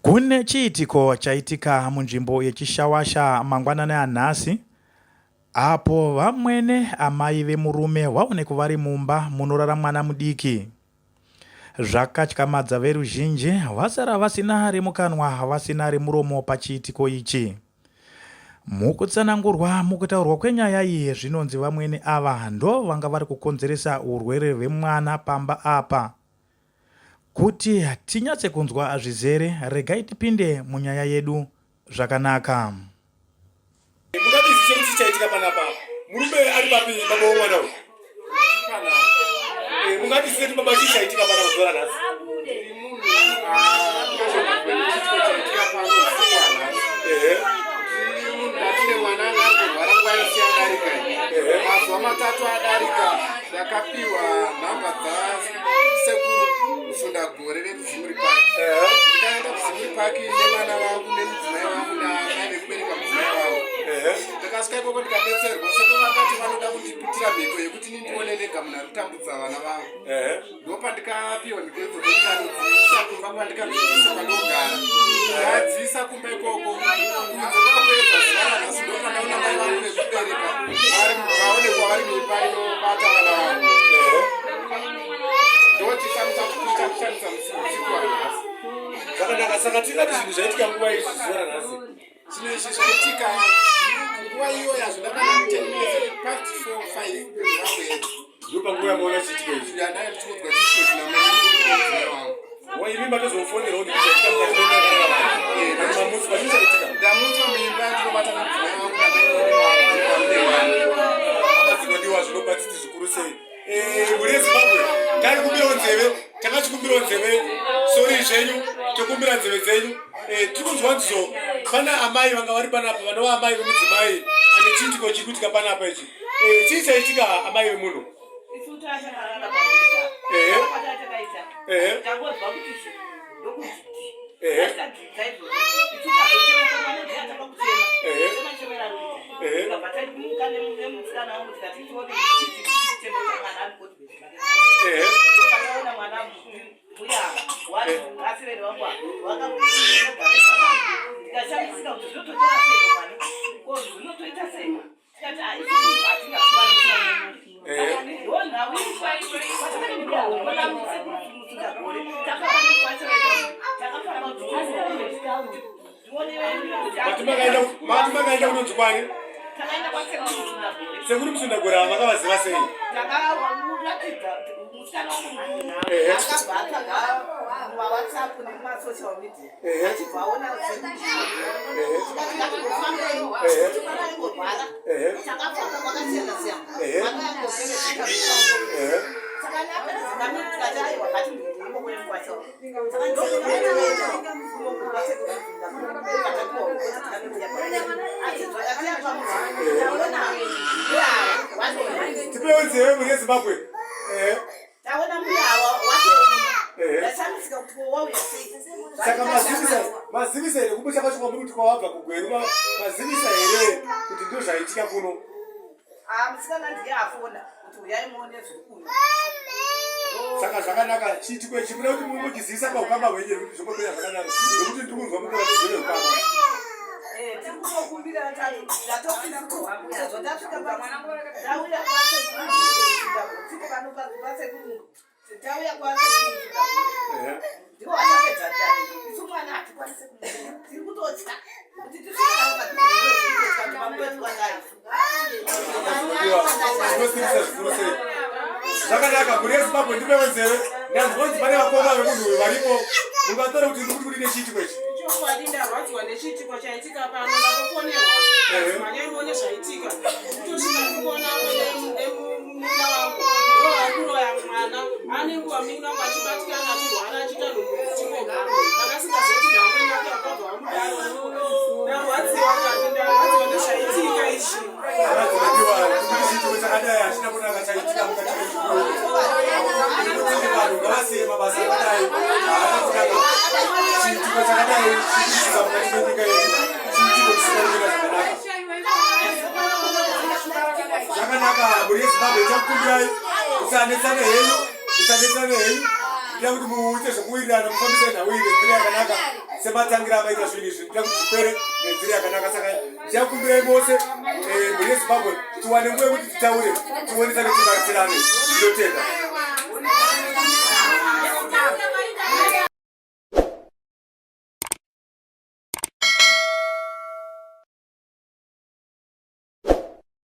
Kune chiitiko chaitika munzvimbo yeChishawasha mangwanani anhasi apo vamwene amai vemurume vaonekwa vari mumba munorara mwana mudiki. Zvakatyamadza veruzhinji vasara vasina remukanwa vasina remuromo pachiitiko ichi. Mukutsanangurwa mukutaurwa kwenyaya iyi zvinonzi vamwene ava ndo vanga vari kukonzeresa urwere hwemwana pamba apa. Kuti tinyatse kunzwa zvizere, regai tipinde munyaya yedu zvakanaka. Mungatizive kuti chaitika panapa murume ari papi baba womwana uyu? Eh, mungatizive kuti baba chii chaitika panapa zuva ranhasi? Mazuva matatu adarika ndakapiwa nhamba dzasekuru Musundagore vekuZimuri Park. Ndikaenda kuZimuri Park nemwana wangu nemudzimai wangu naamai vekubereka mudzimai wangu. Ndakasvika ikoko ndikabetserwa. Sekuru vakati vanoda kundiputira mhiko yekuti ini ndione ndega munhu ari kutambudza vana vangu. Ndopandikapiwa mhiko idzodzo ndikanodziisa kumba kwandikanodziisa kwandogara. Ndadziisa kumba ikoko kunze kwakuedza zuva ranhasi ndopandaona mai vangu vekubereka vaonekwa vari muimba inobata vana vangu. Ndochishamiso chakushamisa usiku wanhasi. Zvakanaka, saka tingati zvinhu zvaitika nguva izvi zuva ranhasi. Zvinhu izvi zvaitika nguva iyo yazvo ndakana 10 minutes past 4 5 vakuedza. Ndopanguva yamaona chiitiko ichi. Yandanga ndichiudzwa chiitiko china mai wangu. Imi matozofonera kuti zvaitika mukati menyaya mamutswa chii chaitika? Ndamutswa muimba ndinobata mudzimai wangu namai Hama dzinodiwa zvinopa tsitsi zvikuru sei. Eh, mhuri yeZimbabwe taikumbirawo nzeve takachikumbirawo nzeve sori zvenyu tokumbira nzeve dzenyu eh, tiri kunzwa nzizo pana amai vanga vari panapa vanova amai vemudzimai ane chiitiko chiri kuitika panapa ichi eh, chii chaitika amai vemunhu Mati makaenda kunonzi kwani? Sekuru Musundagore ava makavaziva sei? Akabva atsvaga mumaWhatsApp nemumasocial media achibva aona tikati kuti mwana aingorwara takafamba kwakasiyana siyana mwana yangopereseka saka napereseka tikati aiwa ngatimbokuemukwacho saka Tipewo nzeve mhuri yeZimbabwe. Taona mbuya awa watoona. Ndashamisika kuti wauya sei. Saka mazivisa mazivisa here kumusha kwacho kwamuri kuti kwawabva kuGweru mazivisa here kuti ndizvo zvaitika kuno? Ah, musikana ndiye afona kuti uyai muone zviri kuno. Saka zvakanaka chiitiko ichi muda kuti muchizivisa paukama hwenyu here kuti zvongopera zvakanaka nekuti ndiri kunzwa mutora zveveukama. Eh, tiri kutokumbira tatopinda sezvo tasvika tauya kwasekuru pano pasekuru tauya kwasekuru ndivo vachapedza dare isu mwana hatikwanise kumuona tiri kutotya kuti tisvike zvikuru sei zvakanaka mhuri yezimbabwe ndipewe nzeve ndanzwa kunzi pane vakoma vemunhu uyu varipo mungatore kuti ndikuti kudii nechiitiko ichi Chokwadi ndarwadziwa nechiitiko chaitika pano ndatofonerwa mhanyai muone zvaitika kutosvika kuona nemunun'una wangu ndo vari kuroya mwana ane nguva munun'una wangu achibatikana achirwara achiita nhumbu dzichingobva ndakasingaziva kuti ndamwene wake akabva vamudaro ndarwadziwa kani ndarwadziwa nezvaitika izvi Chiitiko chakadai hachina kunaka chaitika mukati mezvikoro. Kuti vanhu ngavasiye mabasa akadai haana kunaka. Chiitiko chakadai chirikuitika mukati menyika yedu chiitiko chisina kumira zvakanaka. Zvakanaka mhuri yeZimbabwe ichakukumbirai musanetsane henyu, musanetsane henyu. Ndinoda kuti muite zvekuwirirana mufambise nhau iyi nenzira yakanaka sematangira amaita zvinhu izvi. Ndinoda kuti zvipere nenzira yakanaka. Saka ndichakumbirai mose eh, mhuri yeZimbabwe tiwane nguva yekuti titaure tionesane tibatsirane. Ndinotenda.